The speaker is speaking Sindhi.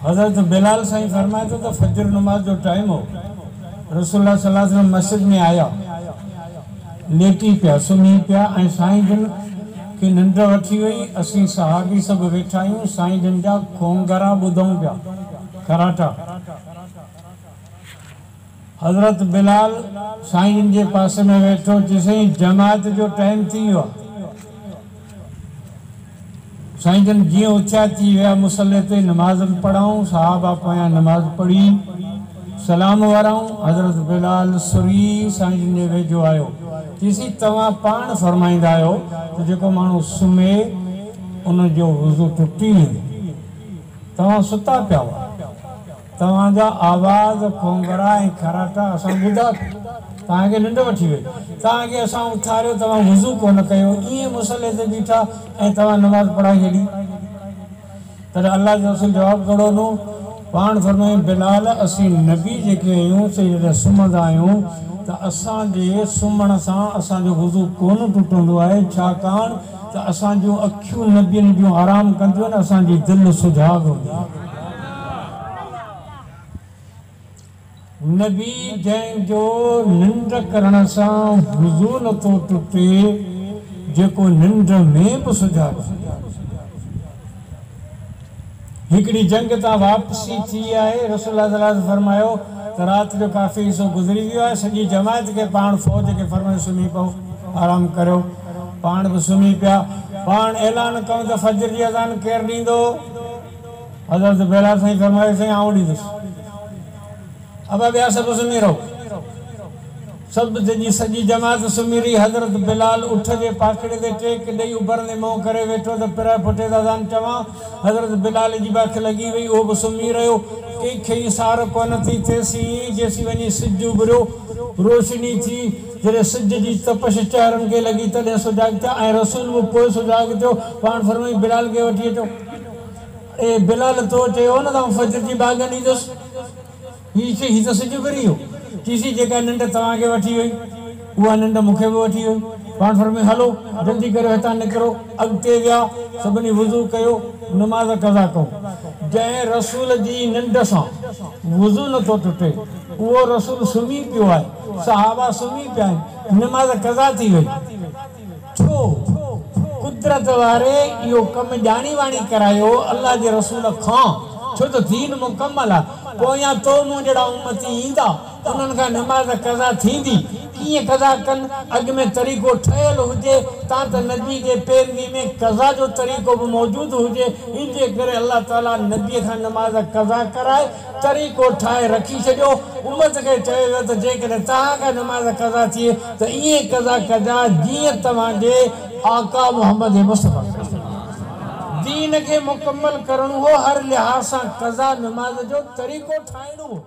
حضرت بلال سائين فرمائي ٿو ته فجر نماز جو ٽائيم هو، رسول الله صلي الله عليه وسلم مسجد ۾ آيا، ليٽي پيا، سمهي پيا ۽ سائين جن کي ننڊ وٺي وئي، اسين صحابي سڀ ويٺا آهيون، سائين جن جا کونگهرا ٻڌون پيا، خراٽا. حضرت بلال سائين جن جي پاسي ۾ ويٺو، چيسين جماعت جو ٽائيم ٿي ويو آهي. سائين جن جيئن اٿيا ٿي ويا مصلي تي نماز به پڙهائون، صحابه پويان نماز پڙهي سلام ورائون، حضرت بلال سري سائين جن جي ويجهو آيو، چيسين توهان پاڻ فرمائيندا آهيو ته جيڪو ماڻهو سمهي ان جو وضو ٽٽي ويندو، توهان ستا پيا هئا. توهان جا آواز، کونگهرا ۽ خراٽا اسان ٻڌا پي. توهان کي ننڊ وٺي وئي. توهان کي اسان اٿاريو، توهان وضو ڪونه ڪيو. ائين مصلي تي بيٺا ۽ توهان نماز پڙهائي ڇڏي. تڏهن الله جي رسول جواب ڪهڙو ڏنو؟ پاڻ فرمايائين، بلال! اسين نبي جيڪي آهيون سي جڏهن سمهندا آهيون ته اسان جي سمهڻ سان اسان جو وضو ڪونه ٽٽندو آهي، ڇاڪاڻ ته اسان جون اکيون نبين جون آرام ڪنديون آهن، اسان جي دل سجاڳ هوندي آهي. نبي جنهن جو ننڊ ڪرڻ سان وضو نٿو ٽٽي، جيڪو ننڊ ۾ به سجاڳ آهي. هڪڙي جنگ تان واپسي ٿي آهي، رسول الله صلي الله عليه وسلم فرمايو ته رات جو ڪافي حصو گذري ويو آهي، سڄي جماعت کي پاڻ فوج کي فرمايو سمهي پئو، آرام ڪريو، پاڻ به سمهي پيا، پاڻ اعلان ڪيو ته فجر جي اذان ڪير ڏيندو؟ حضرت بلال سائين فرمايو سائين آئون ڏيندس. ابا ٻيا سڀ سمهي رهو. سڀ جي سڄي جماعت سمهي رهي. حضرت بلال اٺ جي پاکڙي تي ٽيڪ ڏئي اڀرندي منهن ڪري ويٺو ته پرهه ڦٽي ته اذان چوان. حضرت بلال جي به اک لڳي وئي اهو به سمهي رهيو. ڪنهن کي ئي سار ڪونه ٿي تيسين جيسين وڃي سج اڀريو. روشني ٿي. جڏهن سج جي تپش چهرن کي لڳي تڏهن سجاڳ ٿيا ۽ رسول به پوء سجاڳ ٿيو. پاڻ فرمايائين بلال کي وٺي اچو. اي بلال! تو چيو هو نه ته آئون فجر جي ٻانگ ڏيندس. هي چئي، هي ته سج اڀري ويو. چيسين، جيڪا ننڊ توهان کي وٺي وئي، اها ننڊ مون کي به وٺي وئي. پاڻ فرمايو، هلو، جلدي ڪريو هتان نڪرو. اڳتي ويا، سڀني وضو ڪيو، نماز قضا ڪئون. جنهن رسول جي ننڊ سان وضو نه ٿو ٽٽي، اهو رسول سمهي پيو آهي، صحابه سمهي پيا آهن، نماز قضا ٿي وئي. ڇو؟ قدرت واري اهو ڪم ڄاڻي واڻي ڪرايو الله جي رسول کان، ڇو ته دين مڪمل آ، پويان تو مون جهڙا امتي ايندا، انهن کان نماز قضا ٿيندي، ڪيئن قضا ڪن، اڳ ۾ طريقو ٺهيل هجي، تان ته نبي جي پيروي ۾ قضا جو طريقو به موجود هجي، انجي ڪري الله تعالي نبي کان نماز قضا ڪرائي، طريقو ٺاهي رکي ڇڏيو، امت کي چيو ويو ته جيڪڏهن توهان کان نماز قضا ٿئي ته ائين قضا ڪجا جيئن توهان جي آقا محمد مصطفيٰ ڪئي. دين کي مڪمل ڪرڻو هو، هر لحاظ سان قضا نماز جو طريقو ٺاهڻو هو.